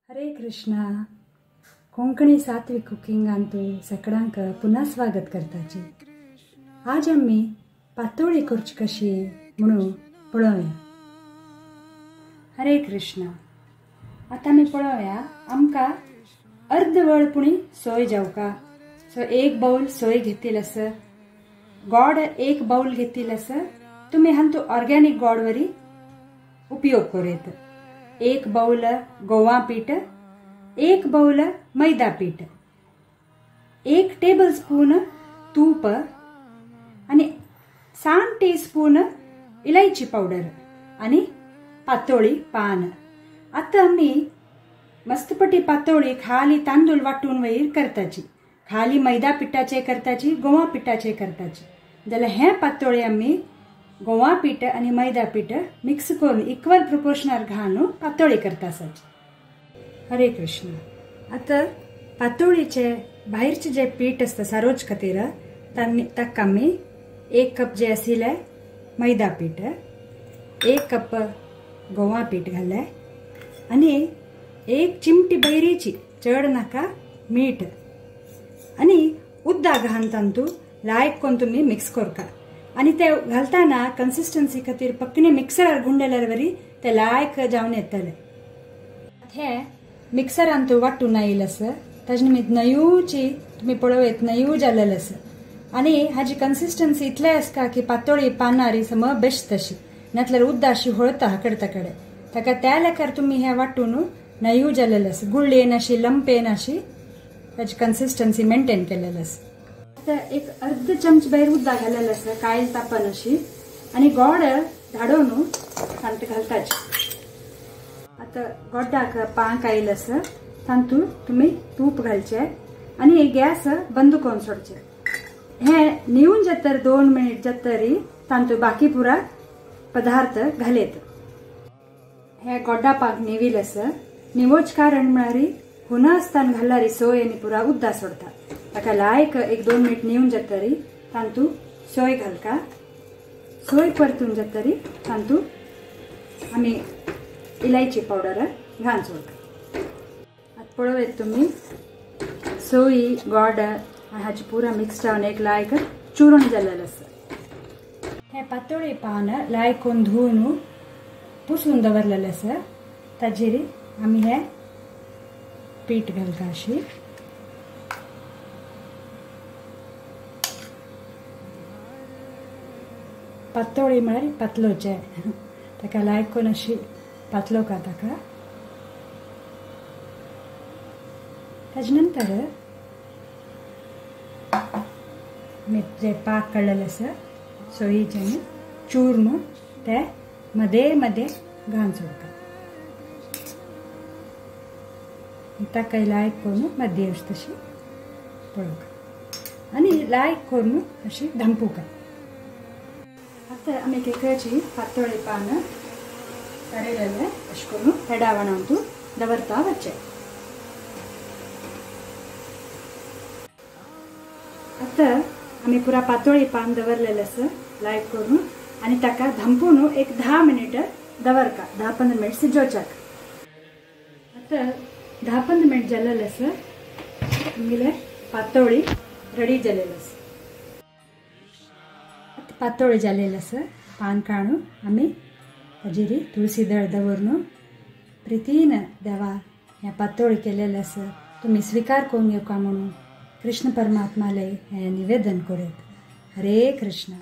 हरे कृष्णा। कोंकणी सात्विक कुकिंगांतु सगळ्यांक पुन्हा स्वागत करताची। आज आमी पातोळी करची कशी म्हणून पळोवया। हरे कृष्णा। आता आमी पळोवया आमकां अर्दवळ पुणी सोय जावका। सो एक बाउल सोय घेतील असं, गॉड एक बाउल घेतील असं, तुम्ही हांतू ऑर्गॅनिक गॉड वरी उपयोग करू येत। एक बाउल गोवा पीठ, एक बाउल मैदा पीठ, एक टेबल स्पून तूप आणि 7 टीस्पून इलायची पावडर आणि पातोळी पान। आता आम्ही मस्तपटी पातोळी खाली तांदूळ वाटून वयर करताची, खाली मैदा पिठाचे करताची, गोवा पिठाचे करताची। जाल्यार हे पातोळी आम्ही गोवा पीठ आणि मैदा पीठ मिक्स करून इक्वल प्रोपोर्शनल घालून पातोळी करता आसाची। हरे कृष्ण। आता पातोळीचे बाहेरचे जे पीठ असता सारोज खातीर ताका आमी 1 कप जे आशिल्ले मैदा पीठ, 1 कप गोवा पीठ घाले आणि 1 चिमटी बैरीची चड नाका मीठ आणि उद्दा घालून तांतू लायक कोण तुम्ही मिक्स करका। आणि ते घालताना कन्सिस्टन्सी खातीर पक्कने मिक्सरार गुंडल्यार वरी ते लायक जावन येतले। हे मिक्सरान तू वाटून आयल आसा ताजे निमित्त नयूची तुम्ही पळोवयत नयू जालेले आसा आणि हाजी कन्सिस्टन्सी इतले आसता की पातोळी पानारी सम बेस्ट तशी, नातल्यार उद्दा अशी होळता हाकडता कडे। ताका त्या लेखार तुम्ही हे वाटून नयू जालेले आसा, गुळ्ळ येनाशी लंप येनाशी ताजी कन्सिस्टन्सी मेंटेन केलेले आसा। एक अर्ध चमच भायर उद्दा घालेलं आसा कायल तापन अशी आणि गोड धाडोवन तांतू घालताची। आता गोडाक पांक आयल आसा तांतू तुम्ही तूप घालचे आणि गॅस बंद करून सोडचे। हे निवून जातर 2 मिनिट जातरी तांतू बाकी पुरा पदार्थ घालेत। हे गोडा पाक निवील आसा, निवोच कारण म्हळ्यार हुना आसतना घालणारी सोय आनी पुरा उद्दा सोडता। ताका लायक 1-2 मिनिट निवून जातरी तांतू सोय घालका। सोय परतून जातरी तांतू आमी इलायची पावडर घालून सोडका। आतां पळोवयत तुमी सोय गोड हाची पुरा मिक्स जावन एक लायक चूर्ण जालेलें आसा। हे पातोळी पान लायक करून धुवन पुसून दवरलेलें आसा ताजेर आमी हे पीठ घालता अशी। पातोळी म्हळ्यार पातलोचे, ताका लायक करून अशी पातलो का ताका। ताजे नंतर आमी जे पाक काडलेले आसा सोयीचें चूर्ण ते मदे मदे घालून सोडटा। ताका लायक करून मदीं अशी तशी पळोवका आनी लायक करून अशी धांपूका। आतां आमी केकळाची पातोळी पान काडलेले अशें करून हेडावणांतू दवरता वचचें। आतां आमी पुरा पातोळी पान दवरलेलें आसा लायक करून आनी ताका धांपून एक 10 मिनिट दवरका, 10-15 मिनिट शिजोवच्याक। आतां 10-15 मिनिट जालेलें आसा, तुमगेले पातोळी रेडी जालेलें आसा। आतां पातोळी जालेलें आसा, पान काडून आमी ताजेर तुळसी दळ दवरून प्रितीन देवा हें पातोळी केलेलें आसा तुमी स्विकार करून घेवका म्हणून कृष्ण परमात्माले हें निवेदन करूत। हरे कृष्ण।